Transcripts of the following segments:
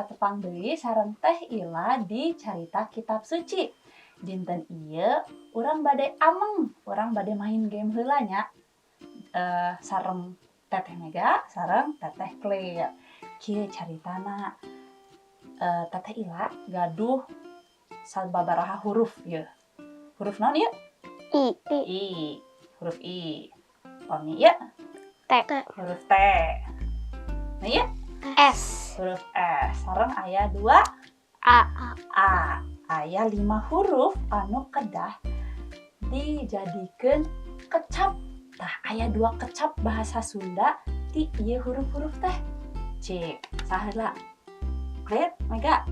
Patepang deui sareng Teh Ila di Carita Kitab Suci. Dinten ieu urang bade ameng, urang bade main game heula nya. Sareng Teteh Mega, sareng Teteh Clear. Kieu caritana. Teteh Ila gaduh sababaraha huruf ieu. Huruf naon ieu? I. I. Huruf I. Pami ieu? T. Huruf T. Nah ieu? S. Huruf S. Sareng aya 2 A. A. Aya 5 huruf anu kedah dijadikeun kecap. Tah aya 2 kecap bahasa Sunda ti ieu huruf-huruf teh. Cik, saheula. Clear? Mega?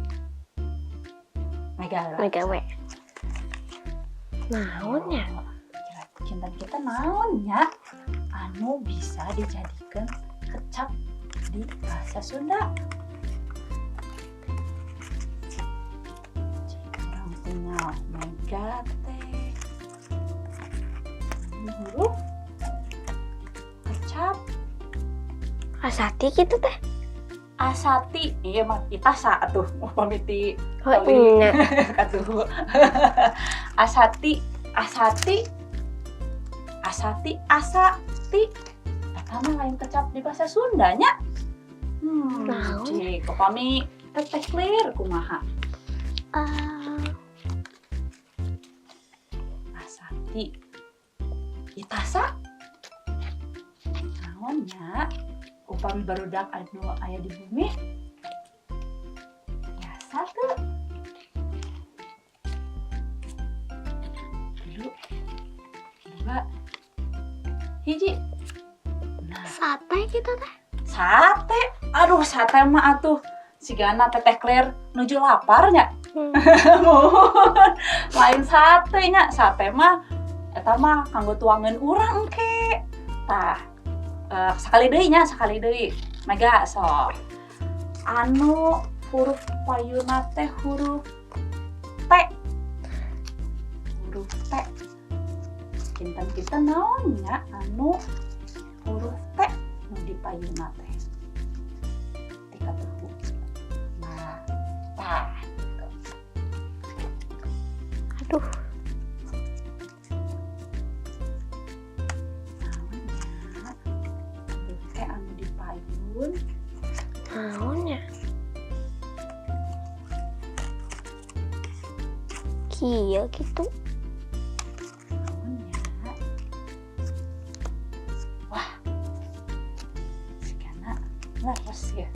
Mega heula. Mega we. Naon nya? Kinten-kinten naon nya anu bisa dijadikeun kecap di bahasa Sunda. Cik, urang tinggal Mega teh. Huruf kecap. Asati gitu teh. Asati, iya mah itasa atuh upami ti Oh, iya. Atuh. Asati, asati, asati, asati. Eta mah lain kecap di bahasa Sunda nya. Naon? Cik, upami Teteh Clear kumaha? Asati. Itasa. Naon nya? Upami barudak anu aya di bumi. Biasa tuh. 3, 2, 1. Nah. Sate gitu teh. Sate. Aduh, sate mah atuh. Sigana Teteh Clear nuju lapar nya. Lain sate nya, sate mah eta mah kanggo tuangan urang engke. Tah, sekali deui nya, sekali deui. Mega sok. Anu huruf payuna teh huruf T. Huruf T. Kinten-kinten naon nya anu huruf T nu di payuna teh. Tika tuh. Nah, tah. Aduh. Naon nya? Huruf T anu di payun. Naon nya? Kieu gitu. Naon nya? Wah. Sigana leres ya.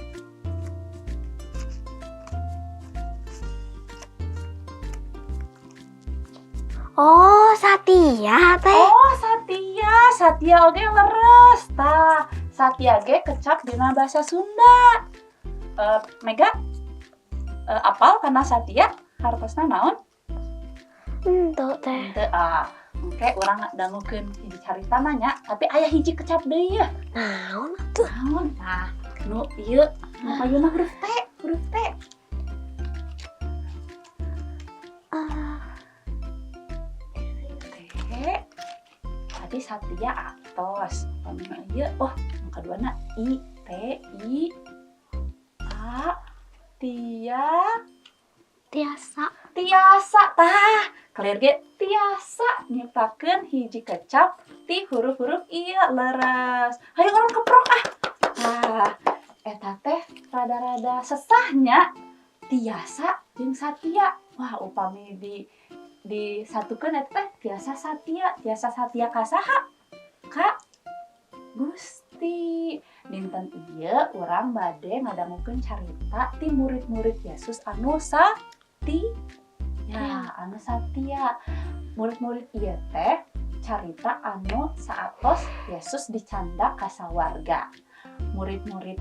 Oh, Satya teh. Oh, Satya. Satya oge leres. Tah, Satya ge kecap dina bahasa Sunda. Mega, apal kana Satya hartosna naon? Henteu teh. Henteu, ah. Engke urang dangukeun hiji carita nanya, tapi aya hiji kecap deui ya. Naon atuh? Naon? Tah, nu ieu nu payuna huruf T, huruf T. T. Tadi Satya atos. Pamina ieu, oh, nu kaduana I T I A Tia. Tiasa. Tiasa tah. Clear ge tiasa nyiptakeun hiji kecap ti huruf-huruf ieu leres. Hayu urang keprok ah. Tah, eta teh rada-rada sesahnya tiasa jeung Satya. Wah, upami disatukeun eta teh tiasa Satya, tiasa Satya ka saha? Ka Gusti. Dinten ieu urang bade ngadangukeun carita ti murid-murid Yesus anu satia. Ya, anu satia. Murid-murid ieu teh carita anu saatos Yesus dicanda ka sawarga. Murid-murid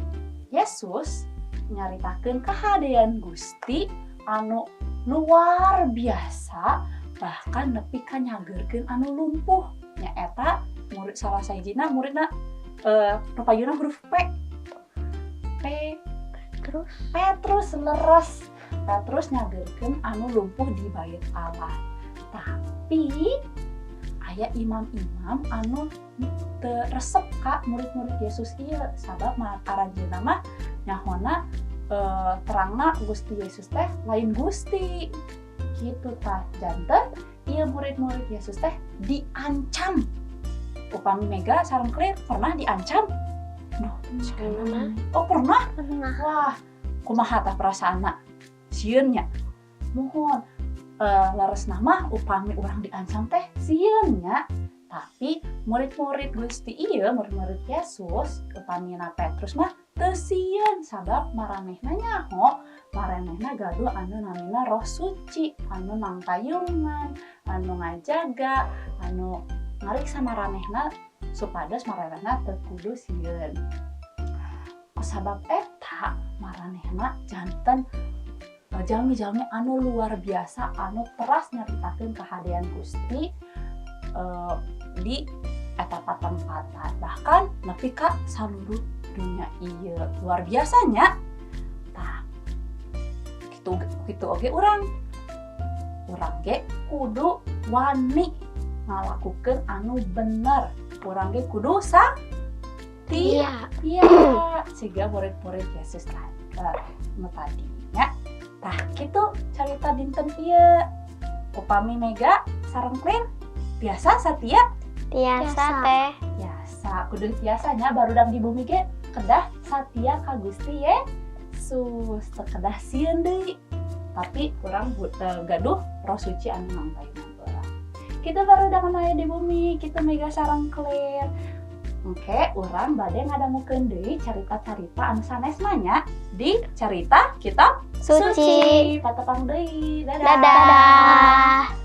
Yesus nyaritakeun kahadean Gusti anu luar biasa, bahkan nepi ka nyageurkeun anu lumpuh. Nyaeta murid salah sahijina muridna, nu payuna huruf P. P. Terus? Petrus leres. Petrus nyageurkeun anu lumpuh di bait Allah. Tapi aya imam-imam anu teu resep ka murid-murid Yesus ieu, sabab aranjeunna mah nyahona Terangna Gusti Yesus teh lain Gusti gitu. Tah, janten ieu murid-murid Yesus teh diancam. Upami Mega sareng Clear pernah diancam? Duh, Pernah. Oh, pernah? Pernah. Wah, kumaha tah perasaanna? Sieun nya? Muhun, leresna mah upami urang diancam teh sieun nya. Tapi murid-murid Gusti ieu, murid-murid Yesus, utamina Petrus mah teu sieun sabab maranehna nyaho, maranehna gaduh anu namina Roh Suci, anu nangtayungan, anu ngajaga, anu ngariksa maranehna supados maranehna teu kudu sieun. Kusabab eta maranehna janten jalmi-jalmi anu luar biasa, anu teras nyaritakeun kahadean Gusti di eta patempatan, bahkan nepi ka saluruh dunia ieu. Luar biasanya. Tah, gitu gitu. Oge urang ge kudu wani ngalakukeun anu bener, urang ge kudu satia. Iya. Iya, siga murid-murid Yesus tadi, nu tadinya. Tah, kitu carita dinten ieu. Upami Mega sareng Clear biasa satia? Biasa teh. Biasa, kudu biasanya barudak di bumi ge kedah satia ka Gusti Yesus, teu kedah sieun deui. Tapi urang gaduh Roh Suci anu nangtayungan urang. Kita barudak anu aya di bumi, kita Mega sareng Clear. Oke, urang bade ngadangukeun deui carita-carita anu sanesna nya di Carita Kitab Suci. Patepang deui. Dadah. Dadah.